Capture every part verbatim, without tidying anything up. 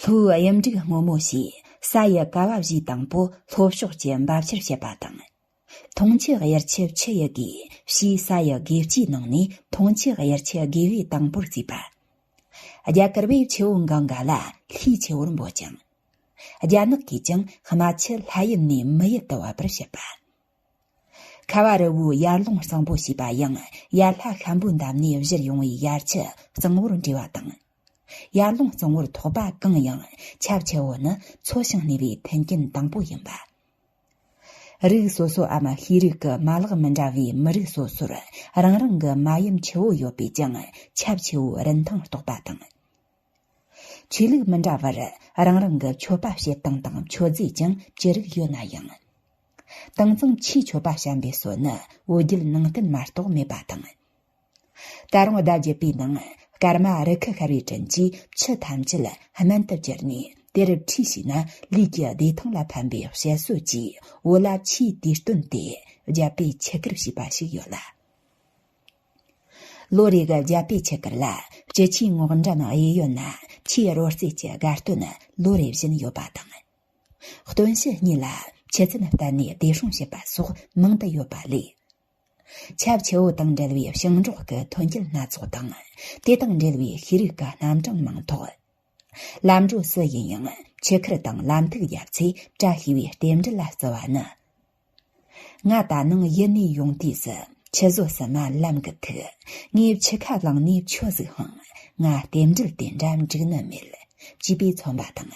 ལྷོའི་གཡུ་འབྲུག་སྔོན་མོ་ཞེས་ས་ཡི་ཀ་བ་བཞིའི་དང་པོ་ལྷོ་ཕྱོགས་ཀྱི་འབབ་ཆར་བཤད་པ་དང་། མཐོང་ཆུ་གཡུ་ཆུ་ཆུ་ཡི་གེ་ཞེས་ས་ཡི་གེ་སྤྱིའི་ནང་ནས་མཐོང་ཆུ་གཡུ་ཆུ་དགེ་བའི་དང་པོར་བརྩིས་པ། རྒྱ་གར་བས་ཆུ་བོ་གངྒཱ་ལ་ལྷའི་ཆུ་བོར་འབོད་ཅིང་། རྒྱ་ནག་གིས་ཀྱང་རྨ་ཆུ་ལྷ་ཡུལ་ནས་མི་ཡུལ་དུ་བབས་པར་བཤད་པ། ཁ་བ་རི་བོའི་ཡར་ཀླུང་གཙང་པོ་ཞེས་པ་ཡང་ཡར་ལྷ་ཤམ་བུའི་འདབས་ནས་བཞུར་ཡོང་བའི་ཡར་ཆུ་གཙང་བོར་འདྲེས་པ་དང་། ཡར་ཀླུང་གཙང་བོར་ཐོགས་པ་གང་ཡང་ཆབ་ཆུ་བོ་ནི་འཚོ་ཞིང་གནས་པའི་མཐུན་རྐྱེན་དང་པོ་ཡིན་པ། རིགས་སོ་སོའམ་ཤེས་རིག་གི་མ་ལག་མི་འདྲ་བའི་མི་རིགས་སོ་སོར་རང་རང་གི་མ་ཡུམ་ཆུ་བོ་ཡོད་པས་ཀྱང་ཆབ་ཆུ་བོའི་རིན་ཐང་རྟོགས་པ་དང་། ཆོས་ལུགས་མི་འདྲ་བར་རང་རང་གི་མཆོད་པ་བྱེད་སྟངས་དང་མཆོད་རྫས་ཀྱང་ཅི་རིགས་ཡོད་ན་ཡང་། དེང་སང་ཆུའི་མཆོད་པ་བྱམས་པའི་སྲོལ་ནི་བོད་བརྒྱུད་ནང་བསྟན་མ་གཏོགས་མེད་པ་དང་། ད་རུང་ཟླ་བརྒྱད་པའི་ནང་སྐར་མ་རི་ཁུ་ཤར་བའི་དྲིན་གྱིས་ཆུ་ཐམས་ཅད་སྨན་དུ་གྱུར་ནས་དེར་ཁྲུས་བྱས་ན་ལུས་ཀྱི་བདེ་ཐང་ལ་ཕན་པའི་བཤད་སྲོལ་གྱིས་བོད་ལ་ཆུའི་དུས་སྟོན་དེ་བརྒྱད་པའི་ཆུ་ཁར་ཞེས་པ་ཞིག་ཡོད་ལ། ལོ་རེ་གི་བརྒྱད་པའི་ཆུ་ཁར་ལ་སྤྱི་ཆུའི་ངོགས་འདྲེན་གཡས་གཡོན་ན་ཆུའི་རོལ་རྩེད་ཀྱི་དགའ་སྟོན་ལོ་རེ་བཞིན་ཡོད་པ་དང་། སྟོན་དཔྱིད་གཉིས་ལ་ཆུ་ཚན་བསྟན་ནས་བདེ་སྲུང་བྱེད་པ་སོགས་མང་དུ་ཡོད་པ་ལས། ཆབ་ཆུ་བོ་དང་འབྲེལ་བའི་ཞིང་འབྲོག་གི་ཐོན་སྐྱེད་སྣ་ཚོགས་དང་། དེ་དང་འབྲེལ་བའི་ཤེས་རིག་གི་རྣམ་གྲངས་མང་ཐོག་ལམ་འགྲོ་སུ་ཡིན་ཡང་ཆུ་ཁར་དང་ལམ་ཐུག་བརྒྱབ་ཚེ་བཀྲ་ཤིས་པའི་རྟེན་འབྲེལ་ལ་བརྩི་བ་ནི། ང་ད་ནངས་ཡུལ་ནས་ཡོང་དུས་སུ་ཆུ་བཟོ་སི་མ་ལམ་གི་ཐུག་ངས་ཆུ་ཁ་བླངས་ནས་ཆུ་ཟིག་ཧང་། ང་རྟེན་འབྲེལ་དེ་འདྲ་འགྲིག་ནི་མེད། ཅེས་པས་མཚོན་པ་དང་།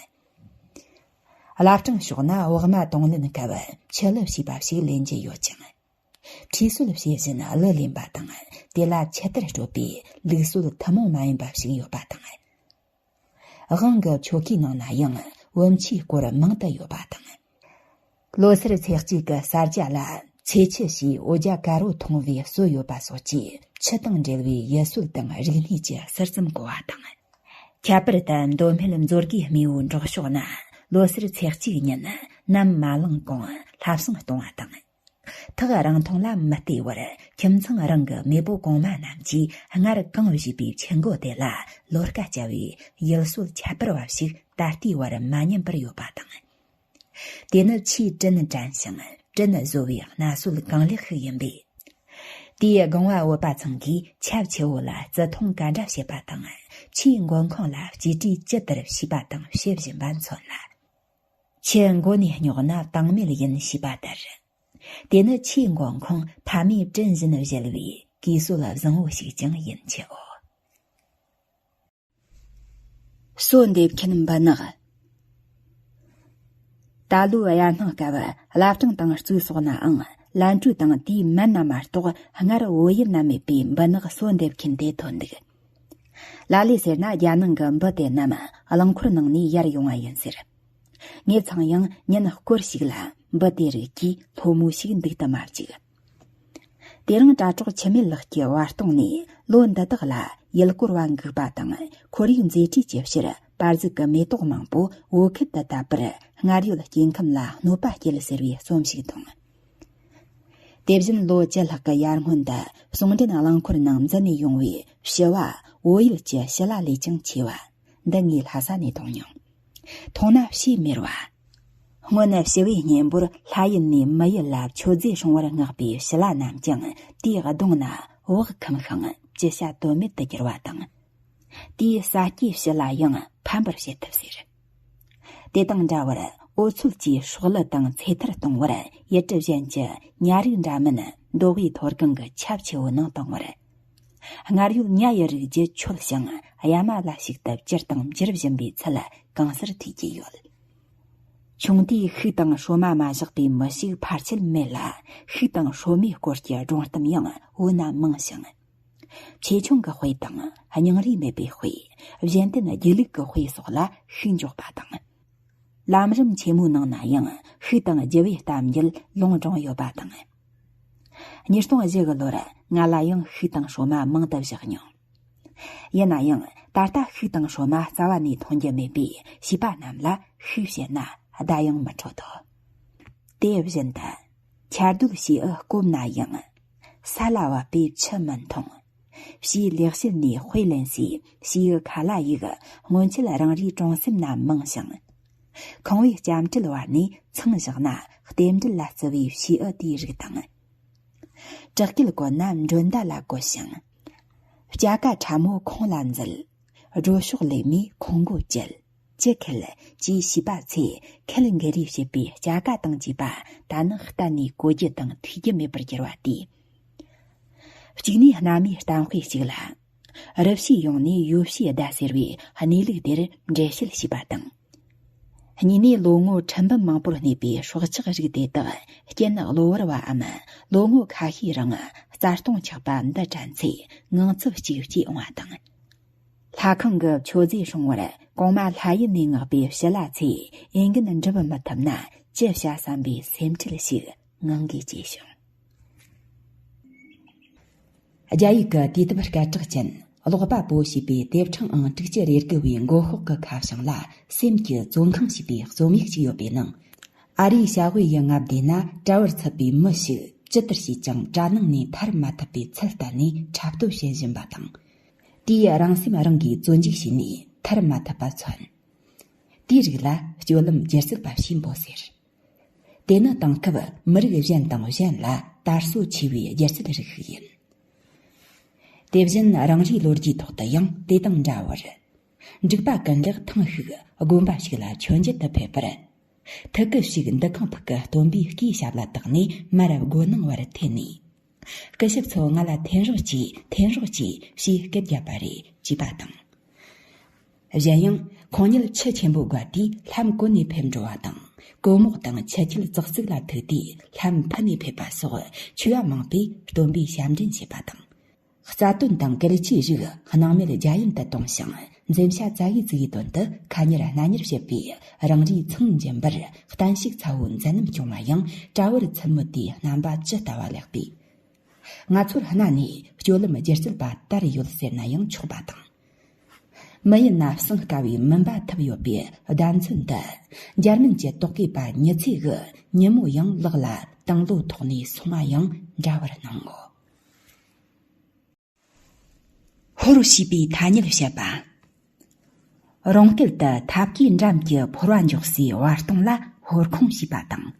བླ་བྲང་ཕྱོགས་ན་འོག་མ་དུང་ལེན་སྐབས་ཆུ་ལུད་ཞེས་པ་ཞིག་ལེན་རྒྱུ་ཡོད་ཅིང་། ཁྲུས་གསོལ་བྱེད་བཞིན་གླུ་ལེན་པ་དང་དེ་ལ་ཆུ་གཏེར་སྤྲོད་པའི་ལུགས་སྲོལ་ཐུན་མོང་མ་ཡིན་པ་ཞིག་ཡོད་པ་དང་། དབང་གི་ཆོ་གའི་ནང་ན་ཡང་བུམ་ཆུའི་སྐོར་མང་དུ་ཡོད་པ་དང་། ལོ་སར་ཚེས་གཅིག་གི་གསར་བརྗེ་ལ་ཚེས་ཆུ་ཞེས་འོ་བརྒྱལ་དཀར་པོ་འཐུང་བའི་སྲོལ་ཡོད་པ་སོགས་ཀྱིས་ཆུ་དང་འབྲེལ་བའི་ཡུལ་སྲོལ་དང་རིག་གནས་ཀྱི་ཟུར་ཙམ་གོ་བ་དང་། ཁྱད་པར་དུ་མདོ་སྨད་མཛོད་དགེའི་རྨེའུ་འབྲོག་ཕྱོགས་ན་ལོ་སར་ཚེས་གཅིག་ཉིན་ནམ་མ་ལངས་གོང་ལྷ་བསང་གཏོང་བ་དང་། ཐག་རིང་ཐུང་ལ་མི་ལྟོས་པར་ཁྱིམ་ཚང་རང་གི་མེས་པོ་གོང་མ་རྣམས་ཀྱིས་སྔར་གང་བཞེས་པའི་ཆུ་མགོ་དེ་ལ་ལོ་སྐལ་བཅའ་བའི་ཡུལ་སྲོལ་ཁྱད་པར་བ་ཞིག་ད་ལྟའི་བར་མ་ཉམས་པར་ཡོད་པ་དང་། དེ་ནི་ཆུའི་དྲིན་དྲན་ཞིང་དྲིན་གཟོ་བའི་གནའ་སྲོལ་གང་ལེགས་ཤིག་ཡིན་པས། དེའི་སྒང་བ་བོད་པ་ཚང་གིས་ཆབ་ཆུ་བོ་ལ་བརྩི་མཐོང་ག་འདྲ་བྱེད་པ་དང་ཆུའི་མགོ་ཁུངས་ལ་གཅེས་སྤྲས་ཇི་ལྟར་བྱས་པ་དང་བྱེད་བཞིན་པ་མཚོན་ལ། ཆུ་མགོ་ནས་རྙོག་ན་དྭངས་མེད་ཡིན་ཞེས་པ་ལྟར། དེ་ནི་ཆུའི་མགོ་ཁུངས་ཕ་མའི་དྲིན་བཞིན་བཞེས་པའི་གུས་སྲོལ་བཟང་བོ་ཞིག་ཀྱང་ཡིན་ཆེའོ། གསོལ་འདེབས་མཁན་འབུ་ནག་ད་ལོའི་དབྱར་གནང་སྐབས་བླ་བྲང་དང་གཙོས་སོགས་ནའང་ལན་གྲུ་དང་དེའི་མན་ན་མ་གཏོགས་སྔར་བོད་ཡུལ་ན་མེད་པའི་འབུ་ནག་གསོལ་འདེབས་མཁན་དེ་ཐོན་འདུག་ལ་ལས་ཟེར་ན་རྒྱ་ནང་གི་འབུ་དེ་རྣམས་རླངས་འཁོར་ནང་ནས་ཡར་ཡོང་བ་ཡིན་ཟེར། ངེད་ཚང་ཡང་ཉིན་སྐོར་ཞིག་ལ་འབུ་དེ་རིགས་ཀྱིས་ལྷོད་མོ་ཞིག་འདུག་ཏུ་མ་བཅུག་དེ་རིང་དྲ་གྲོགས་འཆི་མེད་ལགས་ཀྱི་བར་སྟོང་ནས་ལོ་འདི་དག་ལ་ཡུལ་སྐོར་བ་འགུག་པ་དང་ཁོར་ཡུག་མཛེས་སྤྲས་ཀྱི་ཕྱིར་པར་ཟིག་གི་མེ་ཏོག་མང་པོ་བོད་ཁུལ་དུ་བཏབ་པར་སྔར་ཡོད་སྐྱེ་ཁམས་ལ་གནོད་པ་སྐྱེལ་ཟེར་བའི་རྩོམ་ཞིག་མཐོང་། དེ་བཞིན་ལོ་བཅུ་ལྷག་གི་ཡར་སྔོན་དུ་གསུང་འཕྲིན་རླངས་འཁོར་ནང་འཛུལ་ནས་ཡོང་བའི་ཞི་བ་བོད་ཡུལ་གྱི་ཞི་ལ་ལས་ཀྱང་ཆེ་བ། འདི་ངས་ལྷ་ས་ནས་མཐོང་མྱོང་། མཐོང་ན་ཕྱིས་མེར་བ། སྔོན་ཞི་བའི་གཉེན་པོར་ལྷ་ཡུལ་ནས་མི་ཡུལ་ལ་མཆོད་རྫས་སྲུང་བར་མངགས་པའི་ཞི་ལ་རྣམས་ཀྱང་དེའི་གདོང་ན་བག་ཁུམ་ཤིང་ཅི་བྱ་གཏོལ་མེད་དུ་གྱུར་བ་དང་། དེའི་ས་སྐྱའི་ཞི་ལ་ཡང་ཕམ་པར་བྱེད་ཐུབ་ཟེར། དེ་དང་འདྲ་བར་འོལ་ཚོད་ཀྱིས་སྲོག་བླུ་དང་ཚེ་ཐར་གཏོང་བར་ཡུལ་གྲུ་གཞན་གྱི་ཉ་རིགས་འདྲ་མིན་མདོ་དབུས་མཐོ་སྒང་གི་ཆབ་ཆེ་བོ་ནང་གཏོང་བར། སྔར་ཡོད་ཉ་ཡི་རིགས་རྒྱུད་ཆོད་ཞིང་གཡའ་མ་ལ་ཞིག་ཏུ་བསྒྱུར་དང་འགྱུར་བཞིན་པའི་ཚུལ་གང་སར་ཐོས་ཀྱི་ཡོད། ཆུང་དུས་ཤུག་དང་སྲོ་མ་མ་བཞག་པའི་མི་ཞིག་ཕལ་ཆེར་མེད་ལ། ཤུག་དང་སྲོ་མའི་སྐོར་གྱི་སྒྲུང་གཏམ་ཡང་བོད་ན་མང་ཞིང་། ཆེ་ཆུང་གི་དཔེ་དང་སྙིང་རུས་མེད་པའི་དཔེ། གཞན་དོན་སྒྱིད་ལུག་གི་དཔེ་སོགས་ལ་ཤུགས་འཇོག་པ་དང་། ལམ་རིམ་ཆེན་མོའི་ནང་ན་ཡང་ཤུག་དང་རྒྱུ་བའི་གཏམ་རྒྱུད་ལུང་དྲངས་ཡོད་པ་དང་། ཉིས་སྟོང་བཞི་གི་ལོར་ང་ལ་ཡང་ཤུག་དང་སྲོ་མ་མང་དུ་བཞག་མྱོང་། ཡིན་ན་ཡང་ད་ལྟ་ཤུག་དང་སྲོ་མ་རྩ་བ་ནས་མཐོང་རྒྱུ་མེད་པས་བྱིས་པ་རྣམས་ལ་ཤུག་བཤད་ན་བརྡ་ཡང་མི་འཕྲོད་དོ། དེ་བཞིན་དུ་ཆར་སྡོད་ཞེས་ཨུ་བསྐོམ་ན་ཡང་། ས་ལ་བབས་པས་ཆུ་མི་འཐུང་ ཕྱིའི་ལེགས་བཤད་ནས་དཔེ་ལེན་སའི་ཕྱིའི་ཁ་ལ་ཡིག་སྔོན་ཆད་རང་རེའི་གྲོང་གསེབ་ན་མང་ཞིང་། ཁང་བའི་ལྕམ་དྲལ་བར་ནས་ཚང་བཞག་ན་རྟེན་འབྲེལ་ལ་བརྩི་བའི་ཕྱིའུ་དེའི་རིགས་དང་། བྲག་སྐེད་བཀོད་ན་འགྲོན་ཟླ་ལ་བཀོད་ཞིང་། སྐྱ་ཀ་ཕྲ་མོ་ཁོང་ལ་འཛུལ། སྒྲོ་ཕྱོགས་ལེབ་མས་ཁོང་མགོ་བཅད། ཅི་ཁེལ་ཅེས་ཞུས་པ་ཚེ་ཁེལ་འགི་རེ་བྱེད་པའི་སྐྱ་ཀ་དང་བཅས་པ་ད་ནི་གཏན་ནས་གོ་རྒྱུ་དང་ཐོས་རྒྱུ་མེད་པར་གྱུར་བ་དེས། གཅིག་ནས་གནའ་མིའི་གཏམ་དཔེ་ཞིག་ལ། རི་བྱིའུ་ཡོང་ནས་ཡོ་བྱད་བདའ་ཟེར་བའི་གནས་ལུགས་དེར་འགྲེལ་བཤད་ཞུས་པ་དང་། གཉིས་ནས་ལོ་ངོ་ཁྲི་འབུམ་མང་པོར་གནས་པའི་སྲོག་ཆགས་རིགས་དེ་དག་རྐྱེན་གློ་བུར་བའམ་ལོ་ངོ་ཁ་ཤས་རིང་རྩ་སྟོང་ཆགས་པ་འདི་དྲན་ཚེ་ངང་ཚུལ་གཅིག་སྐྱེས་འོང་བ་དང་། ལྷ་ཁང་གི་མཆོད་རྫས་སྲུང་བར་གོང་མ་ལྷ་ཡུལ་ནས་མངགས་པའི་བྱི་ལ་ཚོས་འོས་འགན་འགྲུབ་མི་ཐུབ་ན་ཅི་བྱ་བསམ་པའི་སེམས་ཁྲལ་ཞིག་ངང་གིས་སྐྱེས་བྱུང་། རྒྱ་ཡིག་གི་དུས་དེབ་སྐད་གྲགས་ཅན་ཀློག་པ་པོ་ཞེས་པའི་དེབ་ཕྲེང་ཨང་དྲུག་ཅུ་རེ་དགུ་བའི་མགོ་ཤོག་གི་ཁ་བྱང་ལ་སེམས་ཀྱི་བཙོན་ཁང་ཞེས་པའི་རྩོམ་ཡིག་ཅིག་ཡོད་པའི་ནང་། ཨ་རིའི་བྱ་དབུའི་ཡུལ་ལྔ་བསྡུས་ན་གྲྭ་བར་ཚུད་པའི་མི་ཞིག་ཇི་ལྟར་བྱས་ཀྱང་གྲྭ་ནང་ནས་ཐར་མ་ཐུབ་པའི་ཚུལ་བསྟན་ནས་འཁྲབ་སྟོན་བྱེད་བཞིན་པ་དང་། དེའི་རང་སེམས་རང་གིས་བཙོན་འཇུག་བྱས་ནས་ཐར་མ་ཐུབ་པ་མཚོན། དེའི་རིགས་ལ་སྤྱོད་ལམ་སྒྱུ་རྩལ་པ་ཞེས་འབོད་ཟེར། དེ་ནི་དེང་སྐབས་མི་རིགས་གཞན་དང་གཞན་ལ་དར་སྲོལ་ཆེ་བའི་སྒྱུ་རྩལ་རིགས་ཤིག་ཡིན། དེ་བཞིན་རང་རེའི་ལོ་རྒྱུས་ཐོག་ཏུ་ཡང་དེ་དང་འདྲ་བར། འབྲུག་པ་ཀུན་ལེགས་ཐེངས་ཤིག་དགོན་པ་ཞིག་ལ་མཆོད་མཇལ་དུ་ཕེབས་པར། ཐུགས་ཀུ་ཞིག་འདུ་ཁང་ཕུག་གི་སྟོན་པའི་སྐུའི་ཞབས་ལ་བཏགས་ནས་མར་སྒོ་ནང་བར་འཐེན་ནས། སྐུ་ཞབས་ཚོ་ང་ལ་འཐེན་རོགས་གྱིས། འཐེན་རོགས་གྱིས་ཞེས་སྐད་བརྒྱབ་པ་རེད་ཅེས་པ་དང་། གཞན་ཡང་ཁོང་ཉིད་ཆུ་ཆེན་པོ་བརྒལ་ཏེ་ལྷམ་གོན་ནས་ཕེབས་འགྲོ་བ་དང་། གོས་མོག་དང་ཆུ་ཁྱིལ་ཙག་ཙིག་ལ་ཐུག་དུས་ལྷམ་ཕུད་ནས་ཕེབས་པ་སོགས་ཆོས་པ་མང་པོས་སྟོན་པའི་ཞབས་འདྲེན་བྱེད་པ་དང་། རྩ་དོན་དང་གལ་ཆེའི་རིགས་སྣང་མེད་རྒྱ་ཡན་དུ་གཏོང་ཞིང་འཛེམ་བྱ་བཙལ་ཡི་བཙུགས་ཡི་དོན་དུ་ཁ་ཉེར་སྣ་ཉེར་བྱེད་པའི་རང་རེའི་མཚང་འབྱིན་པར་གཏན་ཞིག་ཚ་བོ་མཛད་རྣམ་བྱུང་བ་ཡང་གྲྭ་བར་ཚུད་མི་དེའི་རྣམ་པ་ཇི་ལྟ་བ་ལེགས་པས། ང་ཚོར་གནའ་ནས་སྤྱོད་ལམ་སྒྱུ་རྩལ་པ་དར་ཡོད་ཟེར་ན་ཡང་ཆོག་པ་དང་། མི་ཡིན་ན་གསང་དཀའ་བའི་མུན་པ་ཐུབ་ཡོད་པའི་ཟླ་མཚོན་འདི། འཇར་མན་གྱི་རྟོག་གེ་པ་ཉི་ཚེ་གིས་ཉིན་མོ་ཡང་ལག་ལ་དང་ལོ་ཐོགས་ནས་སོང་བ་ཡང་འདྲ་བར་སྣང་ངོ་། ཧོར་ཞེས་པའི་ཐ་སྙད་བཤད་པ། རོང་སྐད་དུ་ཐབ་ཀའི་འགྲམ་གྱི་ཕོར་བ་འཇོག་སའི་བར་སྟོང་ལ་ཧོར་ཁུང་ཞེས་པ་དང་།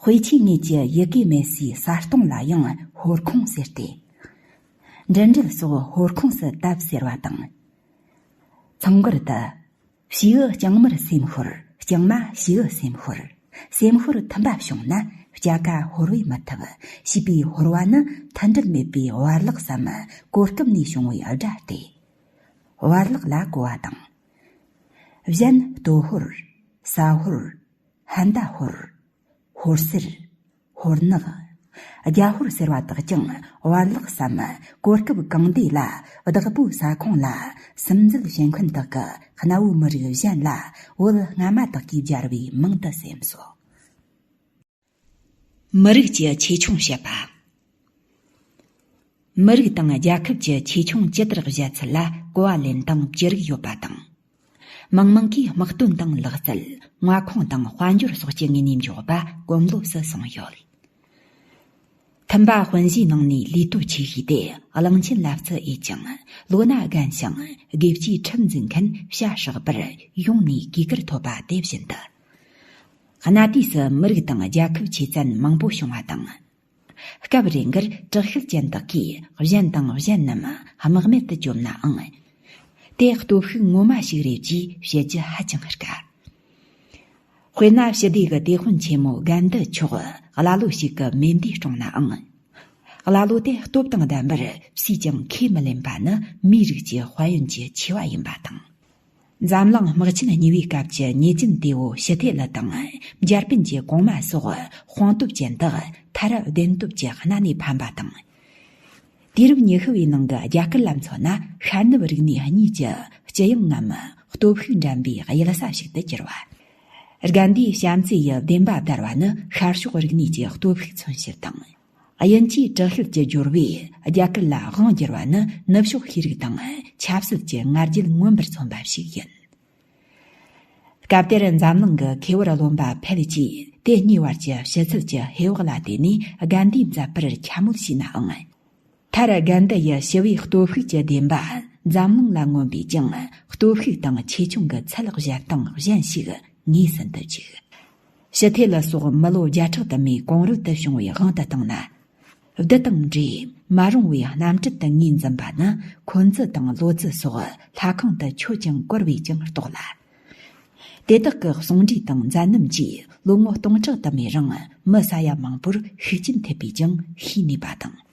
དཔེ་ཆའི་ངོས་ཀྱི་ཡི་གེ་མེད་སའི་ས་སྟོང་ལ་ཡང་ཧོར་ཁུང་ཟེར་ཏེ། འབྲུ་འགྲེལ་སོགས་ཧོར་ཁུང་སུ་བཏབ་ཟེར་བ་དང་། མཚང་སྒར་དུ། བྱིའུ་རྐྱང་མར་སེམས་ཤོར། རྐྱང་མ་བྱིའུ་སེམས་ཤོར། སེམས་ཤོར་མཐུན་པ་བྱུང་ན་སྐྱ་ཀ་ཧོར་བས་མི་ཐུབ། ཞེས་པའི་ཧོར་བ་ནི་མཐུན་སྒྲིལ་མེད་པའི་བར་ལག་སམ་གོ་སྐབས་ནས་བྱུང་བའི་དགྲ་སྟེ། བར་ལག་ལ་གོ་བ་དང་། གཞན་སྟོད་ཧོར། ས་ཧོར། ཧན་ད་ཧོར། ཧོར་སེར། ཧོར་ནག་རྒྱ་ཧོར་ཟེར་བ་དག་ཀྱང་བར་ལག་སམ་གོ་སྐབས་གང་འདོད་ལ་བདག་པོའི་ས་ཁོངས་ལ་སིམ་འཛུལ་བྱེད་མཁན་དག་གི་གནའ་བོའི་མི་རིགས་གཞན་ལ་བོད་སྔ་མ་དག་གིས་སྦྱར་བའི་མིང་དུ་སེམས་སོ། མི་རིགས་ཀྱི་ཆེ་ཆུང་བཤད་པ། མི་རིགས་དང་རྒྱལ་ཁབ་ཀྱི་ཆེ་ཆུང་ཇི་ལྟར་བཞེད་ཚུལ་ལ་གོ་བ་ལེན་སྟངས་ཅི་རིགས་ཡོད་པ་དང་། མང་མང་གིས་དམག་དོན་དང་ལག་རྩལ། མངའ་ཁོངས་དང་དཔལ་འབྱོར་སོགས་ཀྱི་ངོས་ནས་འཇོག་པ་གོམས་ལོབས་སུ་སོང་ཡོད། མཐུན་པ་དཔོན་བཞིའི་ནང་ནས་ལུས་སྟོབས་ཆེ་ཤོས་དེ་གླང་ཆེན་ལ་བརྩི་འོས་ཀྱང་། ལོ་ན་རྒན་ཞིང་དགེ་བཅུའི་ཁྲིམས་འཛིན་མཁན་བྱ་ཧྲག་པར་ཡོང་ནས་གུས་བཀུར་ཐོབ་པ་དེ་བཞིན་དུ། གནའ་དུས་སུ་མི་རིགས་དང་རྒྱལ་ཁབ་ཆེ་བཙན་མང་པོ་བྱུང་བ་དང་། སྐབས་རེ་འགར་དྲག་ཤུལ་ཅན་དག་གིས་གཞན་དང་གཞན་རྣམས་དམག་མེད་དུ་བཅོམ་ནའང་། དེ་སྟོབས་ཤུགས་ངོ་མ་ཞིག་རེད་ཅེས་བཤད་རྒྱུ་ཧ་ཅང་དཀའ། དཔེར་ན་ཞི་བདེ་གི་དེད་དཔོན་ཆེན་མོ་དགའ་འདུ་མཆོག་ཀླ་ཀློ་ཞིག་གི་མེ་མདས་བཀྲོངས་ནའང་། ཀླ་ཀློ་དེ་སྟོབས་དང་ལྡན་པར་སུས་ཀྱང་ཁས་མི་ལེན་པ་ནི་མིའི་རིགས་ཀྱི་དཔལ་ཡོན་གྱི་ཆེ་བ་ཡིན་པ་དང་། འཛམ་གླིང་དམག་ཆེན་གཉིས་པའི་སྐབས་ཀྱི་ཉེས་ཅན་དེ་བོ་ཞི་ཐེ་ལི་དང་འཇར་པན་གྱི་གོང་མ་སོགས་དཔུང་སྟོབས་ཅན་དག་མཐར་བདེན་སྟོབས་ཀྱི་གནའ་ནས་ཕམ་པ་དང་། དུས་རབས་ཉི་ཤུ་བའི་ནང་གི་རྒྱ་གར་ལ་མཚོན་ན་ཤར་ནུབ་རིག་གནས་གཉིས་ཀྱི་སྤྱི་དབྱིངས་ངམ་སྟོབས་ཤུགས་འགྲན་པའི་གཡུལ་ས་ཞིག་ཏུ་གྱུར་བ། དགའ་ལྡན་བྱམས་བརྩེ་ཡི་བདེན་པ་བརྡར་བ་ནི་ཤར་ཕྱོགས་རིག་གནས་ཀྱི་སྟོབས་ཤུགས་མཚོན་བྱེད་དང་། དབྱིན་ཇིའི་དྲག་ཤུལ་གྱི་སྦྱོར་བས་རྒྱ་གར་ལ་དབང་བསྒྱུར་བ་ནི་ནུབ་ཕྱོགས་ཤེས་རིག་དང་ཆབ་སྲིད་ཀྱི་ང་རྒྱལ་མངོན་པར་མཚོན་པ་ཞིག་ཡིན། སྐབས་དེར་འཛམ་གླིང་གི་མཁས་པར་རློམ་པ་ཕལ་གྱིས་དེ་གཉིས་བར་གྱི་ཕྱི་ཚུལ་གྱི་ཧེ་བག་ལ་བརྟེན་ནས་དགའ་ལྡན་མཛད་པར་འཁྱམ་མོལ་བྱས་ནའང་། མཐར་དགའ་ལྡན་ཡུལ་ཞི་བའི་སྟོབས་ཤུགས་ཀྱི་བདེན་པ་འཛམ་གླིང་ལ་མངོན་པས་ཀྱང་། སྟོབས་ཤུགས་དང་ཆེ་ཆུང་གི་ཚད་གཞན་དང་གཞན་ཞིག་ངེས་ཟིན་དུ་བཅུག། ཞི་ཐེ་ལ་སོགས་མི་ལོ་བརྒྱ་ཕྲག་དུ་མའི་གོང་རོལ་དུ་བྱུང་བའི་དབང་དུ་བཏང་ན། བདུད་དང་འདྲེས་མ་རུངས་པའི་རྣམ་སྤྲུལ་དུ་ངོས་འཛིན་པ་ནི། འཁོན་ཙི་དང་ལོ་ཙི་སོགས་ལྷ་ཁང་དུ་མཆོད་ཅིང་བཀུར་བས་ཀྱང་རྟོགས་ལ། དེ་དག་གི་གསུང་འབྲས་དང་མཛད་རྣམ་གྱིས་ལོ་ངོ་སྟོང་ཕྲག་དུ་མའི་རིང་མི་ས་ཡ་མང་པོར་ཤུགས་རྐྱེན་ཐེབས་པས་ཀྱང་ཤེས་ནུས་པ་དང་།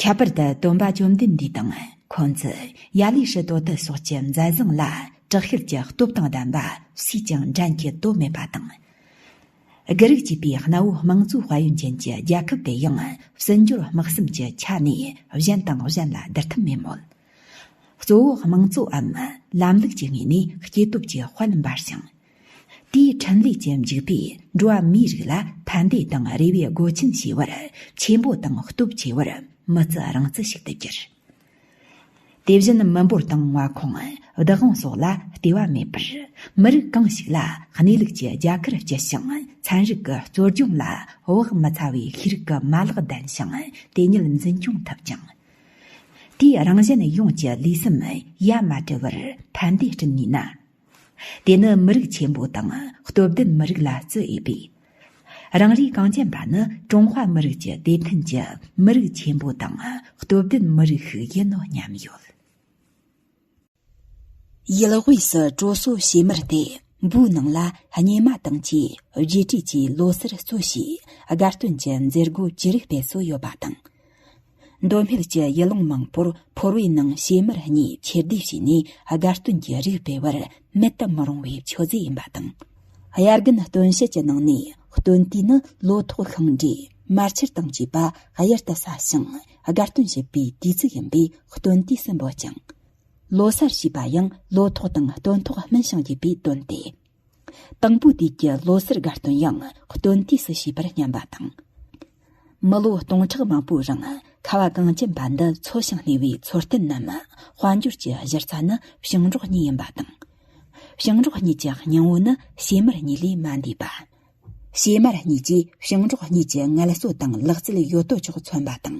ཁྱད་པར་དུ་སྟོན་པ་བཅོམ་ལྡན་འདས་དང་། འཁོན་ཙི། ཡ་ལི་ཧྲི་ཏོ་ཏི་སོགས་ཀྱི་མཛད་བཟང་ལ་དྲག་ཤུལ་གྱི་སྟོབས་དང་ལྡན་པ་སུས་ཀྱང་འགྲན་གྱི་དོ་མེད་པ་དང་། དགུ་རིགས་བཅས་པའི་གནའ་བོའི་དམངས་གཙོའི་དཔལ་ཡོན་ཅན་གྱི་རྒྱལ་ཁབ་དེ་ཡང་། བསིལ་འགྱུར་དམག་གསུམ་གྱི་ཆ་ནས་གཞན་དང་གཞན་ལ་བསྡུར་ཐབས་མེད་མོད། གཙོ་བོ་དམངས་གཙོའམ་ལམ་ལུགས་ཀྱི་ངོས་ནས་སྐྱེ་སྟོབས་ཀྱི་དཔལ་འབར་ཞིང་། དེའི་འཕྲིན་ལས་ཀྱི་འཇུག་པས་འགྲོ་བ་མིའི་རིགས་ལ་ཕན་བདེ་དང་རེ་བའི་སྒོ་ཆེན་ཕྱེ་བར། ཆེན་པོ་དང་སྟོབས་ཆེ་བར་མི་བརྩི་རང་བརྩི་ཞིག་ཏུ་གྱུར། དེ་བཞིན་མི་འབོར་དང་མངའ་ཁོངས། བདག་དབང་སོགས་ལ་ལྟེ་བ་མེད་པར། མི་རིགས་གང་ཞིག་ལ་གནས་ལུགས་ཀྱི་རྒྱ་གར་སྤྱི་ཞིང་ཚན་རིག་གི་རྩོད་སྦྱོང་ལ་བག་མི་ཚ་བའི་ཤེས་རིག་གི་མ་ལག་ལྡན་ཞིང་། དེ་ཉིད་འཛིན་སྐྱོང་ཐུབ་ཅིང་། དེས་རང་གཞན་ཡོངས་ཀྱི་ལུས་སེམས་ཡ་མ་བྲལ་བར་ཕན་བདེ་བསྐྲུན་ནུས་ན། དེ་ནི་མི་རིགས་ཆེན་པོ་དང་སྟོབས་ལྡན་མི་རིགས་ལ་བརྩི་འོས་པས། རང་རེ་གངས་ཅན་པ་ནི་ཀྲུང་ཧྭ་མི་རིགས་ཀྱི་དེད་དཔོན་གྱི་མི་རིགས་ཆེན་པོ་དང་སྟོབས་ལྡན་མི་རིགས་ཤིག་ཡིན་ནོ་སྙམ་ཡོད། ཡུལ་དབུས་སུ་དྲོ་སོ་བྱེ་མར་སྟེ། འབུའི་ནང་ལ་སྙེ་མ་དང་བཅས་བརྗེད་དྲིས་ཀྱིས་ལོ་སར་གཙོ་བྱས་དགའ་སྟོན་གྱི་མཛད་སྒོ་ཅི་རིགས་སྤེལ་སྲོལ་ཡོད་པ་དང་། མདོ་སྨད་ཀྱི་ཡུལ་ལུང་མང་པོར་ཕོར་བའི་ནང་བྱེ་མར་གཉིས་ཕྱིར་བསྡུས་བྱས་ནས་དགའ་སྟོན་གྱི་རིགས་སྤེལ་བར་མེད་དུ་མི་རུང་བའི་མཆོད་རྫས་ཡིན་པ་དང་། དབྱར་དགུན་སྟོན་དཔྱིད་ཀྱི་ནང་ནས་སྟོན་དུས་ནི་ལོ་ཐོག་ཤིང་འབྲས་མར་ཆུར་དང་བཅས་པ་གཡུར་དུ་ཟ་ཞིང་། དགའ་སྟོན་བྱེད་པའི་དུས་ཚིགས་ཡིན་པས་སྟོན་དུས་སུ་འབོད་ཅིང་། ལོ་སར་ཞེས་པ་ཡང་ལོ་ཐོག་དང་སྟོན་ཐོག་སྨིན་ཞིང་རྒྱས་པའི་དོན་ཏེ། དང་པོའི་དུས་ཀྱི་ལོ་སར་དགའ་སྟོན་ཡང་སྟོན་དུས་སུ་བྱས་པར་སྙམ་པ་དང་། མི་ལོ་སྟོང་ཕྲག་མང་པོའི་རིང་ཁ་བ་གངས་ཅན་པ་འདི་འཚོ་ཞིང་གནས་པའི་མཚོ་རྟེན་ནམ་དཔལ་འབྱོར་གྱི་གཞི་རྩ་ནི་བྱང་འབྲོག་གཉིས་ཡིན་པ་དང་། བྱང་འབྲོག་གཉིས་ཀྱི་སྙིང་བོ་ནི་བྱེ་མར་གཉིས་ལས་མ་འདས་པ། བྱེ་མར་གཉིས་ཀྱིས་བྱང་འབྲོག་གཉིས་ཀྱི་ངལ་གསོ་དང་ལག་རྩལ་ཡོད་དོ་ཅོག་མཚོན་པ་དང་།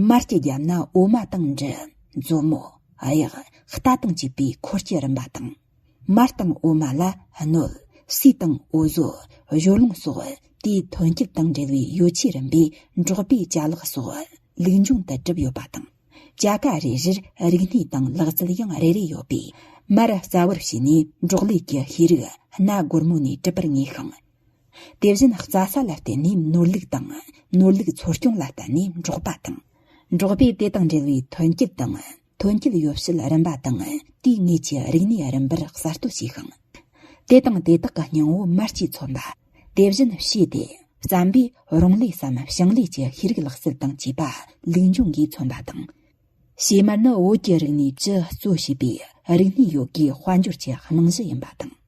མར་གྱི་རྒྱབ་ན་འོ་མ་དང་འབྲུ། མཛོ་མོ། གཡག་རྟ་དང་བཅས་པའི་འཁོར་གྱི་རིམ་པ་དང་། མར་དང་འོ་མ་ལ་སྣོད། སིལ་དང་འོ་བཟོ། བཞོ་སློང་སོགས་དེའི་ཐོན་སྐྱེད་དང་འབྲེལ་བའི་ཡོ་ཆས་རིམ་པས་འབྲོག་པའི་ཅ་ལག་སོགས་ལུགས་འབྱུང་དུ་གྲུབ་ཡོད་པ་དང་། ཅ་ག་རེ་རེར་རིག་གནས་དང་ལག་རྩལ་ཡང་རེ་རེ་ཡོད་པས། མར་རྩ་བར་བྱས་ནས་འབྲོག་ལས་ཀྱི་ཤེས་རིག་སྣ་སྒོར་མོ་ནས་གྲུབ་པར་ངེས་ཤིང་། དེ་བཞིན་རྩྭ་ས་ལ་བརྟེན་ནས་ནོར་ལུག་དང་། ནོར་ལུག་འཚོ་སྐྱོང་ལ་བརྟེན་ནས་འབྲོག་པ་དང་། འབྲོག་པས་དེ་དང་འབྲེལ་བའི་ཐོན་སྐྱེད་དང་། ཐོན་སྐྱེད་ཡོ་བྱད་རིམ་པ་དང་། དེའི་ངོས་ཀྱི་རིག་གནས་རིམ་པར་གསར་གཏོད་བྱས་ཤིང་། དེ་དང་དེ་དག་གི་སྙིང་བོ་མར་གྱིས་མཚོན་པ། དེ་བཞིན་བྱེ་སྟེ། རྩམ་པས་རོང་ལས་སམ་ཞིང་ལས་ཀྱི་ཤེས་རིག་ལག་རྩལ་དང་བཅས་པ་ལུགས་འབྱུང་གིས་མཚོན་པ་དང་། བྱེ་མར་ནི་བོད་ཀྱི་རིག་གནས་བཅུ་གཙོ་བྱས་པའི་རིག་གནས་ཡོད་དགུའི་དཔལ་འབྱོར་གྱི་རྨང་གཞི་ཡིན་པ་དང་།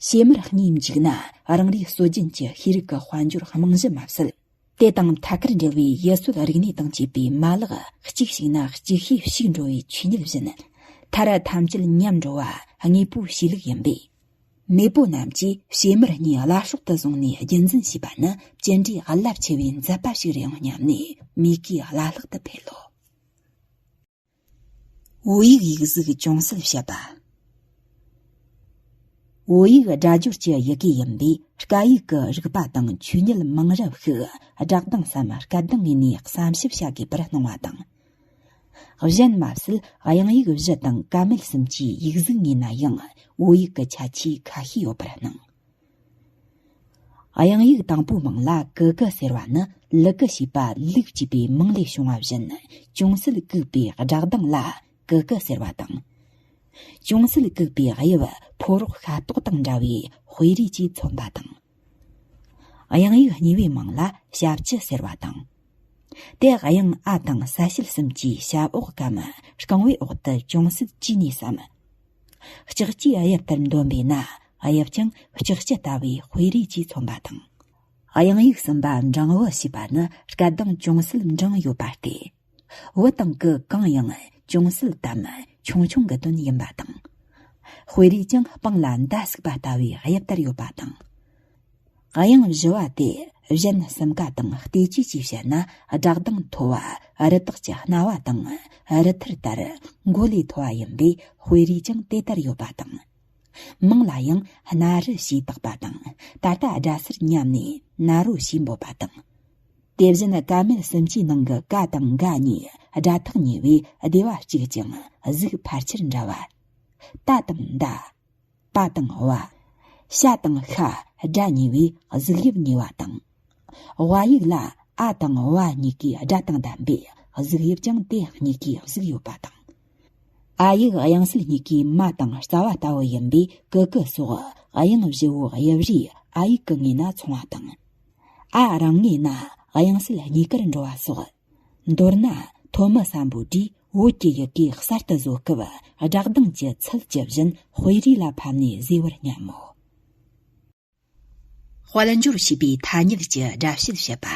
བྱེ་མར་གཉིས་འཇིག་ན་རང་རེའི་སྲོལ་རྒྱུན་གྱི་ཤེས་རིག་གི་དཔལ་འབྱོར་རྨང་གཞི་མ་ཟད། དེ་དང་ཐད་ཀར་འབྲེལ་བའི་ཡུལ་སྲོལ་རིག་གནས་དང་བཅས་པའི་མ་ལག་གཅིག་ཞིག་ན་གཅིག་ཤོས་ཞིག་འགྲོ་བའི་ཆོས་ཉིད་བཞིན། མཐར་ཐམས་ཅད་ཉམས་འགྲོ་བ་དངོས་པོའི་གཤིས་ལུགས་ཡིན་པས། མེས་པོ་རྣམས་ཀྱིས་བྱེ་མར་གཉིས་བླ་སྲོག་ཏུ་བཟུང་ནས་རྒྱུན་འཛིན་བྱས་པ་ནི་ཅི་འདྲའི་རླབས་ཆེ་བའི་མཛད་པ་ཞིག་རེད་ཡོང་སྙམ་ནས་མོས་གུས་བླ་ལྷག་ཏུ་འཕེལ་ལོ། བོད་ཡིག་ཡིག་གཟུགས་ཅུང་ཟད་བཤད་པ། བོད་ཡིག་སྒྲ་སྦྱོར་གྱི་ཡི་གེ་ཡིན་པས་སྐད་ཡིག་གི་རིག་པ་དང་ཆོས་ཉིད་མང་རབས་ཤིག་སྒྲ་གདངས་སམ་སྐད་གདངས་ངོས་ནས་བསམ་ཞིབ་བྱ་དགོས་པར་སྣང་བ་དང་། གཞན་མ་ཟད་དབྱངས་ཡིག་བཞི་དང་ཀ་མད་གསུམ་གྱི་ཡིག་གཟུགས་ངོས་ན་ཡང་བོད་ཡིག་གི་ཁྱད་ཆོས་ཁ་ཤས་ཡོད་པར་སྣང་། དབྱངས་ཡིག་དང་པོའི་མིང་ལ་ཀི་ཀི་ཟེར་བ་ནི་ལི་ཀི་ཞེས་པ་ལུག་ཅེས་པའི་མིང་ལས་བྱུང་བ་བཞིན་ཅུང་ཟད་ལྐུགས་པའི་སྒྲ་གདངས་ལ་ཀི་ཀི་ཟེར་བ་དང་། ཅུང་ཟད་ལྐུགས་པའི་དབྱིབས་ཕོ་རོག་ཤ་ཏོག་དང་འདྲ་བའི་དཔེ་རིས་ཀྱིས་མཚོན་པ་དང་། དབྱངས་ཡིག་གཉིས་པའི་མིང་ལ་ཞབས་ཀྱུ་ཟེར་བ་དང་། དེ་དབྱངས་ཨ་དང་ས་བྱད་གསུམ་གྱི་ཞབས་འོག་གམ་རྐང་བའི་འོག་ཏུ་ཅུང་ཟད་བཅུས་ནས་སམ། ལྕགས་ཀྱུའི་དབྱིབས་ལྟར་འདོན་པས་ན་དབྱིབས་ཀྱང་ལྕགས་ཀྱུ་ལྟ་བུའི་དཔེ་རིས་ཀྱིས་མཚོན་པ་དང་། དབྱངས་ཡིག་གསུམ་པ་འབྲིང་བུ་ཞེས་པ་ནི་སྐད་གདངས་ཅུང་ཟད་འབྲིང་ཡོད་པ་སྟེ། བུ་དང་གི་གང་ཡང་ཅུང་ཟད་དམ་ཆུང་ཆུང་གི་དོན་ཡིན་པ་དང་། དཔེ་རིས་ཀྱང་སྤང་ལ་མདའ་ཟུག་པ་ལྟ་བུའི་དབྱིབས་ལྟར་ཡོད་པ་དང་། དབྱངས་བཞི་བ་དེ་ གཞན་གསུམ་ཀ་དང་བལྟས་བཅོས་ཀྱིས་བཤད་ན། སྒྲ་གདངས་མཐོ་བ། རི་དྭགས་ཀྱི་རྣ་བ་དང་རི་ཐུར་ལྟར་མགོ་ལས་མཐོ་བ་ཡིན་པས། དཔེ་རིས་ཀྱང་དེ་ལྟར་ཡོད་པ་དང་། མིང་ལ་ཡང་སྣ་རུ་ཞེས་བཏགས་པ་དང་། ད་ལྟ་སྒྲ་སར་ཉམས་ནས་ན་རོ་ཞེས་འབོད་པ་དང་། དེ་བཞིན་ཀ་མད་སུམ་ཅུའི་ནང་གི་ཀ་དང་ག་གཉིས་སྒྲ་ཐག་ཉེ་བས་སྡེ་བ་གཅིག་ཀྱང་གཟུགས་ཕལ་ཆེར་འདྲ་བ། ཏ་དང་ད། པ་དང་བ། ཤ་དང་ཤ་སྒྲ་ཉེ་བས་གཟུགས་དབྱིབས་ཉེ་བ་དང་། ཝ་ཡིག་ལ་ཨ་དང་བ་གཉིས་ཀའི་སྒྲ་དང་ལྡན་པས་གཟུགས་དབྱིབས་ཀྱང་དེ་གཉིས་ཀའི་གཟུགས་ཡོད་པ་དང་། ཨ་ཡིག་དབྱངས་གསལ་གཉིས་ཀའི་མ་དང་རྩ་བ་ལྟ་བུ་ཡིན་པས་ཀུ་ཀུ་སོགས་དབྱངས་བཞི་བོ་དབྱིབས་རིས་ཨ་ཡིག་གི་ངོས་ན་མཚུངས་པ་དང་། ཨ་རང་ངོས་ན་དབྱངས་གསལ་གཉིས་ཀར་འགྲོ་བ་སོགས། མདོར་ན་ཐོན་མི་སམ་བྷོ་ཊས་བོད་ཀྱི་ཡི་གེ་གསར་དུ་བཟོ་སྐབས་སྒྲ་གདངས་ཀྱི་ཚུལ་གྱི་བཞིན་དཔེ་རིས་ལ་ཕབ་ནས་བཟོས་པར་སྙམ་མོ། དཔལ་འབྱོར་ཞེས་པའི་ཐ་སྙད་ཀྱི་སྒྲ་བཤད་བཤད་པ།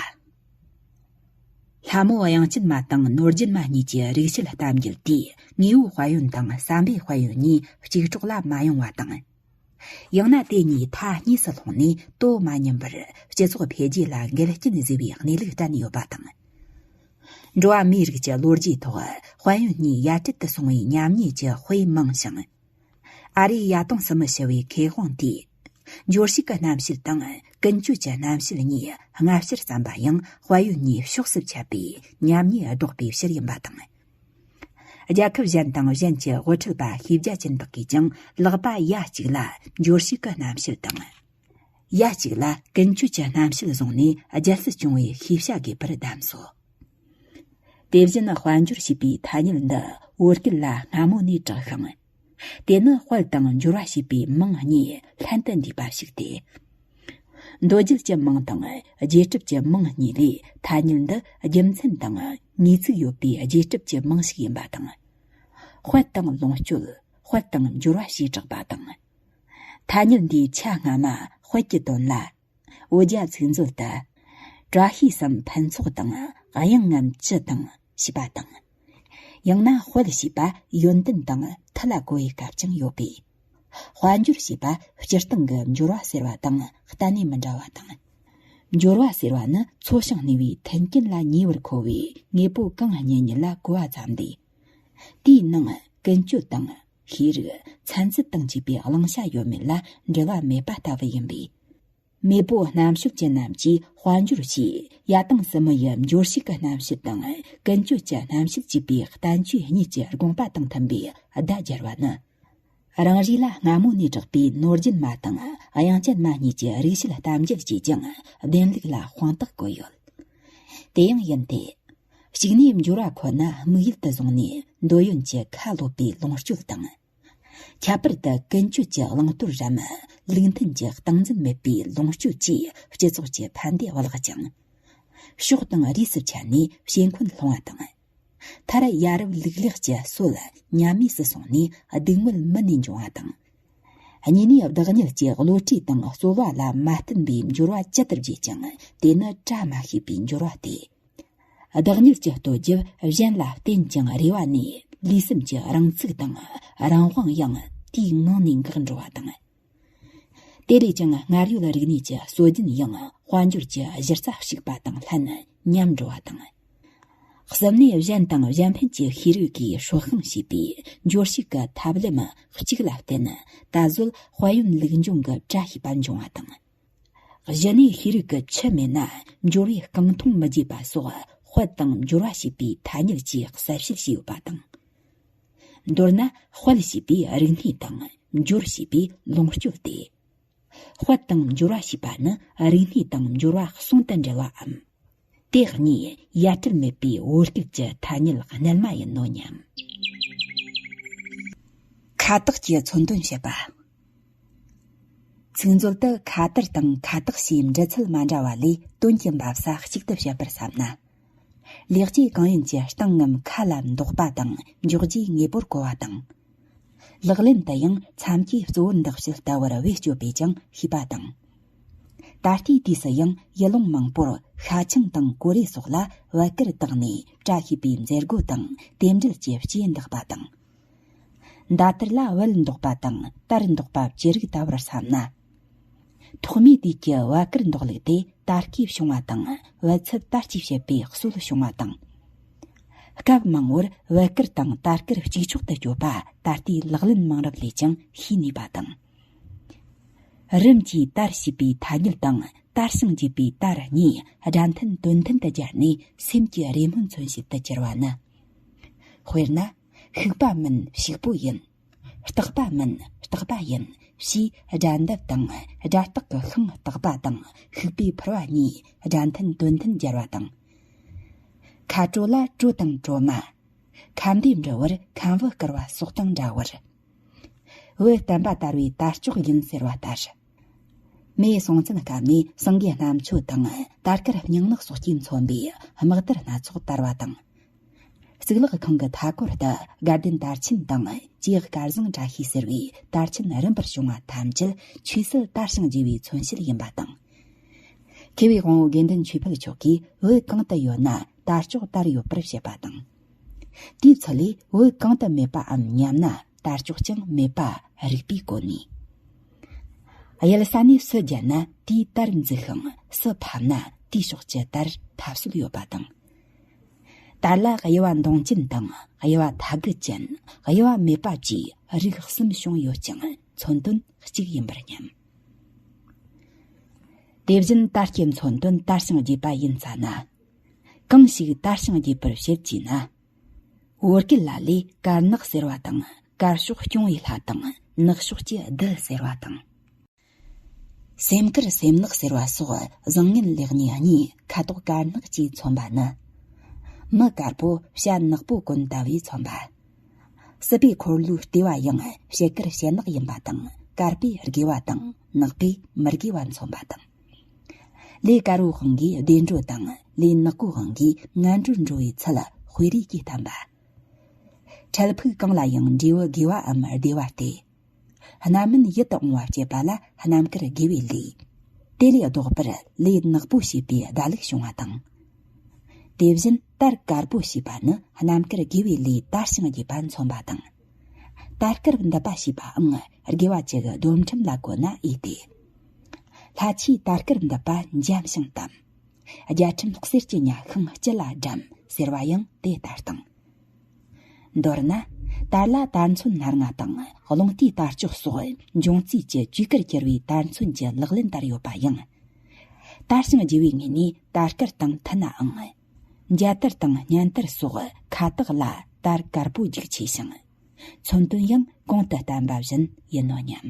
ལྷ་མོ་དབྱངས་ཅན་མ་དང་ནོར་རྒྱན་མ་གཉིས་ཀྱི་རིགས་བཤད་གཏམ་རྒྱུད་དེས་དངོས་པོའི་དཔལ་ཡོན་དང་བསམ་པའི་དཔལ་ཡོན་གཉིས་གཅིག་གྲོགས་ལ་མ་ཡོང་བ་དང་། ཡང་ན་དེ་གཉིས་ཐ་སྙད་སུ་ལྷུང་ནས་དོ་མ་མཉམ་པར་སྤྱི་ཚོགས་འཕེལ་རྒྱས་ལ་འགལ་རྐྱེན་བཟོས་པའི་གནས་ལུགས་བསྟན་ཡོད་པ་དང་། འགྲོ་བ་མིའི་རིགས་ཀྱི་ལོ་རྒྱུས་ཐོག་དཔལ་ཡོན་གཉིས་ཡ་བྲལ་དུ་སོང་བའི་ཉམས་ཉེས་ཀྱི་དཔེ་མང་ཞིང་། ཨ་རིའི་ཡ་དོང་སུ་མི་ཞུ་བའི་མཁས་དབང་དེས། འབྱོར་ཕྱུག་གི་རྣམ་བཤད་དང་ཀུན་སྤྱོད་ཀྱི་རྣམ་བཤད་གཉིས་སྔ་ཕྱིར་བརྩམས་པ་ཡང་དཔལ་ཡོན་གཉིས་ཕྱོགས་སུ་ཆད་པའི་ཉམས་ཉེས་ལྡོག་པའི་ཕྱིར་ཡིན་པ་དང་། རྒྱལ་ཁབ་གཞན་དང་གཞན་གྱི་དབུ་ཁྲིད་པ་ཤེས་བྱ་ཅན་དག་གིས་ཀྱང་ལག་པ་ཡ་གཅིག་ལ་འབྱོར་ཕྱུག་གི་རྣམ་བཤད་དང་། ཡ་གཅིག་ལ་ཀུན་སྤྱོད་ཀྱི་རྣམ་བཤད་བཟུང་ནས་རྒྱལ་སྲིད་སྐྱོང་བའི་ཤེས་བྱ་དགོས་པར་གདམས་སོ། དེ་བཞིན་དཔལ་འབྱོར་ཞེས་པའི་ཐ་སྙད་འདི་བོད་སྐད་ལ་སྔ་མོ་ནས་གྲགས་ཤིང་། དེ་ནི་དཔལ་དང་འབྱོར་བ་ཞེས་པའི་མིང་གཉིས་ལྷན་དུ་འདུས་པ་ཞིག་སྟེ། མདོ་རྒྱུད་ཀྱི་མིང་དང་རྗེས་གྲུབ་ཀྱི་མིང་གཉིས་ལས་ཐ་སྙད་འདི་རྒྱུ་མཚན་དང་ངེས་ཚིག་ཡོད་པའི་རྗེས་གྲུབ་ཀྱི་མིང་ཞིག་ཡིན་པ་དང་། དཔལ་དང་ལོངས་སྤྱོད། དཔལ་དང་འབྱོར་བ་ཞེས་གྲགས་པ་དང་། ཐ་སྙད་འདིའི་ཆ་སྔ་མ་དཔལ་གྱི་དོན་ལ། འོ་རྒྱ་ཚིག་མཛོད་དུ། བཀྲ་ཤིས་སམ་ཕུན་ཚོགས་དང་དབྱངས་ངམ་བཅུ་དང་ཞེས་པ་དང་། ཡང་ན་དཔལ་ཞེས་པ་ཡོན་ཏན་དང་མཐུ་ལ་གོ་བའི་སྐབས་ཀྱང་ཡོད་པས། དཔལ་འབྱོར་ཞེས་པ་སྤྱིར་བཏང་གི་འབྱོར་བ་ཟེར་བ་དང་གཏན་ནས་མི་འདྲ་བ་དང་། འབྱོར་བ་ཟེར་བ་ནི་འཚོ་ཞིང་གནས་པའི་མཐུན་རྐྱེན་ལ་ཉེ་བར་མཁོ་བའི་དངོས་པོ་གང་རྙེད་རྙེད་ལ་གོ་བ་ཙམ་སྟེ། དེའི་ནང་ཀུན་སྤྱོད་དང་ཤེས་རིག་ཚན་རྩལ་དང་བཅས་པའི་བླང་བྱ་ཡོད་མེད་ལ་འབྲེལ་བ་མེད་པ་ལྟ་བུ་ཡིན་པས། མེས་པོ་རྣམ་དཔྱོད་ཅན་རྣམས་ཀྱིས་དཔལ་འབྱོར་ཞེས་ཡ་དང་སྲིན་མོ་ཡི་འབྱོར་ཕྱུག་གི་རྣམ་བཤད་དང་ཀུན་སྤྱོད་ཀྱི་རྣམ་བཤད་ཅེས་པའི་བསྟན་བཅོས་གཉིས་ཀྱི་དགོངས་པ་དང་མཐུན་པའི་བརྡ་སྦྱར་བ་ནི། རང་རེ་ལ་སྔ་མོ་ནས་གྲགས་པའི་ནོར་རྒྱུན་མ་དང་དབྱངས་ཅན་མ་གཉིས་ཀྱི་རིགས་བཤད་གཏམ་རྒྱུད་ཀྱིས་ཀྱང་བདེན་ལུགས་ལ་དཔང་རྟགས་བཀོད་ཡོད། དེ་ཡང་ཡིན་ཏེ། གཅིག་ནས་འབྱོར་བ་ཁོ་ན་དམིགས་ཡུལ་དུ་བཟུང་ནས་འདོད་ཡོན་གྱི་ཁ་ལོ་པའི་ལོངས་སྤྱོད་དང་། ཁྱད་པར་དུ་ཀུན་སྤྱོད་ཀྱི་བླང་དོར་རམ་ལུགས་མཐུན་གྱི་སྟངས་འཛིན་མེད་པའི་ལོངས་སྤྱོད་ཀྱིས་སྤྱི་ཚོགས་ཀྱི་ཕན་བདེ་བརླག་ཅིང་། ཕྱོགས་དང་རིས་སུ་ཆད་ནས་ཕྱེ་འཁོན་སློང་བ་དང་། མཐར་ཡ་རབས་ལུག་ལེགས་ཀྱི་སྲོལ་ཉམས་དམས་སུ་སོང་ནས་སྡུག་བསྔལ་མུ་ནས་འབྱུང་བ་དང་། གཉིས་ནས་བདག་ཉིད་ཀྱི་བློ་གྲོས་དང་རྩོལ་བ་ལ་མ་བརྟེན་པའི་འབྱོར་བ་ཇི་ལྟར་བརྗེས་ཀྱང་དེ་ནི་བཀྲ་མ་ཤིས་པའི་འབྱོར་བ་སྟེ། བདག་ཉིད་ཀྱི་ལྟོ་རྒྱབ་གཞན་ལ་བརྟེན་ཅིང་རེ་བ་ནས་ལུས་སེམས་ཀྱི་རང་ཚུགས་དང་རང་དབང་ཡང་དེའི་ངང་ནས་འགག་འགྲོ་བ་དང་། དེ་ལས་ཀྱང་སྔར་ཡོད་རིག་གནས་ཀྱི་སྲོལ་རྒྱུན་ཡང་དཔལ་འབྱོར་གྱི་གཞི་རྩ་བཤིག་པ་དང་ལྷན་ཉམས་འགྲོ་བ་དང་། གསུམ་ནས་གཞན་དང་གཞན་ཕན་གྱི་ཤེས་རིག་གིས་སྲོག་ཤིང་བྱས་པའི་འབྱོར་ཕྱུག་གི་ཐབས་ལམ་གཅིག་ལ་བརྟེན་ད་གཟོད་དཔལ་ཡོན་ལུགས་འབྱུང་གི་བཀྲ་ཤིས་པ་འབྱུང་བ་དང་། གཞི་ནས་ཤེས་རིག་གི་ཆུ་མེད་ན་འབྱོར་བའི་རྐང་འཐུང་མི་རྒྱས་པ་སོགས་དཔལ་དང་འབྱོར་བ་ཞེས་པའི་ཐ་སྙད་ཀྱིས་གསལ་བཤད་བྱས་ཡོད་པ་དང་། མདོར་ན་དཔལ་ཞེས་པའི་རིག་གནས་དང་འབྱོར་ཞེས་པའི་ལོངས་སྤྱོད་དེ། དཔལ་དང་འབྱོར་བ་ཞེས་པ་ནི་རིག་གནས་དང་འབྱོར་བ་ཟུང་དུ་འབྲེལ་བའམ། དེ་གཉིས་ཡ་བྲལ་མེད་པའི་བོད་སྐད་ཀྱི་ཐ་སྙད་རྣལ་མ་ཡིན་ནོ་སྙམ། ཁ་བཏགས་ཀྱི་མཚོན་དོན་བཤད་པ། ཚིག་མཛོད་དུ་ཁ་དར་དང་ཁ་བཏགས་ཞེས་འབྲི་ཚུལ་མ་འདྲ་བ་ལས་དོན་གྱི་འབབ་ས་གཅིག་ཏུ་བཤད་པར་བསམ་ན། ལེགས་སྐྱེས་གང་ཡིན་གྱི་སྟེང་ངམ་ཁ་ལ་འདོགས་པ་དང་འཇོག་རྒྱུའི་དངོས་པོར་གོ་བ་དང་། ལག་ལེན་དུ་ཡང་མཚམས་ཀྱིས་གཙོ་བོར་འདོགས་བྱེད་ལྟ་བུར་བེད་སྤྱོད་པས་ཀྱང་ཤེས་པ་དང་། ད་ལྟའི་དུས་སུ་ཡང་ཡུལ་ལུང་མང་པོར་ཤ་ཆང་དང་ཀོ་རེ་སོགས་ལ་བད་ཀར་བཏགས་ནས་བཀྲ་ཤིས་པའི་མཛད་སྒོ་དང་རྟེན་འབྲེལ་གྱི་ལྕེ་འདེགས་པ་དང་། མདའ་དར་ལ་བད་འདོགས་པ་དང་དར་འདོགས་པ་བཅས་རིགས་ལྟ་བུར་བསམ་ན། ཐོག་མའི་དུས་ཀྱི་བད་དཀར་འདོགས་ལུགས་དེ་དར་གྱིས་བྱུང་བ་དང་། བད་ཚལ་དར་གྱིས་བྱེད་པའི་སྲོལ་བྱུང་བ་དང་། སྐབས་མང་བོར་བད་དཀར་དང་དར་དཀར་གཅིག་མཆོག་ཏུ་སྤྱོད་པ་ད་ལྟའི་ལག་ལེན་མང་རབས་ལས་ཀྱང་ཤེས་ནུས་པ་དང་། རིམ་གྱིས་དར་ཞེས་པའི་ཐ་སྙད་དང་དར་ཞིང་རྒྱས་པའི་དར་གཉིས་སྒྲ་མཐུན་དོན་མཐུན་དུ་སྦྱར་ནས་སེམས་ཀྱི་རེ་སྨོན་མཚོན་བྱེད་དུ་གྱུར་བ་ནི། དཔེར་ན། ཕྱུག་པ་མིན་ཕྱུག་པོ་ཡིན། རྟག་པ་མིན་རྟག་པ་ཡིན་ཞེས་སྒྲ་འདེབས་དང་སྒྲ་རྟགས་ཀྱི་ཤིང་རྟག་པ་དང་ཕྱུག་པའི་ཕུར་བ་གཉིས་སྒྲ་མཐུན་དོན་མཐུན་སྦྱར་བ་དང་། ཁ་དྲོ་ལ་དྲོ་དང་དྲོ་མ། ཁམས་བདེ་འབྲི་བར་ཁམས་བུ་དཀར་བ་སོགས་དང་འདྲ་བར། བོད་བསྟན་པ་དར་བའི་དར་ལྕོག་ཡིན་ཟེར་བ་ལྟར། མིའི་སྲོང་བཙན་སྐབས་ནས་སེང་གེ་གནམ་མཆོད་དང་དར་དཀར་སྙིང་ནག་སོགས་ཀྱིས་མཚོན་པའི་དམག་དར་སྣ་ཚོགས་དར་བ་དང་། གཙུག་ལག་ཁང་གི་མཐའ་སྐོར་དུ་དགའ་ལྡན་དར་ཆེན་དང་ཀྱེ་དཀར་བཟང་བཀྲ་ཤིས་ཟེར་བའི་དར་ཆེན་རིམ་པར་བྱུང་བ་ཐམས་ཅད་ཆོས་སྲིད་དར་ཞིང་རྒྱས་པའི་མཚོན་བྱེད་ཡིན་པ་དང་། མཁས་པའི་དབང་བོ་དགེ་འདུན་ཆོས་འཕེལ་མཆོག་གིས་བོད་གང་དུ་ཡོད་ན་དར་ལྕོག་དར་ཡོད་པར་བཤད་པ་དང་། དེའི་ཚུལ་ལས་བོད་གང་དུ་མེད་པའམ་ཉམས་ན་དར་ལྕོག་ཀྱང་མེད་པ་རིགས་པའི་སྒོ་ནས། གཡུལ་ས་ནས་སུ་བརྒྱལ་ན་དེའི་དར་འཛུགས་ཤིང་སུ་ཕམ་ན་དེའི་ཕྱོགས་ཀྱི་དར་ཐབས་སུ་ཡོད་པ་དང་། དར་ལ་དབྱེ་བ་མདོངས་ཅན་དང་དབྱེ་བ་མཐའ་དགུ་ཅན། དབྱེ་བ་མེད་པ་བཅས་རིགས་གསུམ་བྱུང་ཡོད་ཀྱང་མཚོན་དོན་གཅིག་ཡིན་པར་སྙམ། དེ་བཞིན་དར་གྱི་མཚོན་དོན་དར་ཞིང་རྒྱས་པ་ཡིན་ཙ་ན། གང་ཞིག་དར་ཞིང་རྒྱས་པར་བྱེད་ཅེ་ན། བོད་སྐད་ལ་ལས་དཀར་ནག་ཟེར་བ་དང་དཀར་ཕྱོགས་སྐྱོང་བའི་ལྷ་དང་ནག་ཕྱོགས་ཀྱི་བདུད་ཟེར་བ་དང་། སེམས་དཀར་སེམས་ནག་ཟེར་བ་སོགས་བཟང་ངན་ལེགས་ཉེས་གཉིས་ཁ་དོག་དཀར་ནག་ཅེས་མཚོན་པ་ནི། མི་དཀར་པོ་བྱ་ནག་པོ་གོན་ལྟ་བུས་མཚོན་པ། སྲིད་པའི་འཁོར་ལོའི་ལྟེ་བ་ཡང་བྱད་དཀར་བྱད་ནག་ཡིན་པ་དང་དཀར་པོས་དགེ་བ་དང་ནག་པོས་མི་དགེ་བ་མཚོན་པ་དང་། ལས་དཀར་བོའི་དབང་གིས་བདེ་འགྲོ་དང་ལས་ནག་པོའི་དབང་གིས་ངན་འགྲོར་འགྲོ་བའི་ཚུལ་དཔེ་རིས་ཀྱིས་བསྟན་པ། འཕྲལ་ཕུགས་གང་ལ་ཡང་འབྲས་བུ་དགེ་བའམ་བདེ་བ་སྟེ། རྣམ་སྨིན་ཡིད་དུ་འོང་བ་སྤྱད་པ་ལ་རྣམ་དཀར་དགེ་བའི་ལས། དེ་ལས་ལྡོག་པར་ལས་ནག་པོ་བྱས་པའི་བརྡ་ལུགས་བྱུང་བ་དང་། དེ་བཞིན་དར་དཀར་པོ་བྱས་པ་ནི་རྣམ་དཀར་དགེ་བའི་ལས་དར་ཞིང་རྒྱས་པ་མཚོན་པ་དང་། དར་དཀར་འདེབས་པ་བྱས་པའང་དགེ་བ་བཅུ་གི་སྡོམ་ཁྲིམས་ལ་གོ་ན་འོས་ཏེ། ལྷ་ཆོས་དར་དཀར་འདེབས་པ་འཇམ་ཞིང་དམ། རྒྱལ་ཁྲིམས་གསེར་གྱི་ཉ་ཤིང་སྤྱི་ལ་སྦྲམ་ཟེར་བ་ཡང་དེ་ལྟར་དང་། མདོར་ན། དར་ལ་དར་མཚོན་སྣ་ལྔ་དང་རླུང་རྟའི་དར་ལྕོག་སོགས་འབྱུང་རྩིས་ཀྱི་བཅུད་དཀར་གྱུར་པའི་དར་མཚོན་གྱི་ལག་ལེན་དར་ཡོད་པ་ཡང་། དར་ཞིང་རྒྱས་པའི་ངོས་ནས་དར་དཀར་དང་མཐུན་ནའང་། འཇའ་དར་དང་སྙན་དར་སོགས་ཁ་བཏགས་ལ་དར་དཀར་པོ་རྒྱུག་ཆེ་ཞིང་། མཚོན་དོན་ཡང་གོང་དུ་བསྟན་པ་བཞིན་ཡིན་ནོ་སྙམ།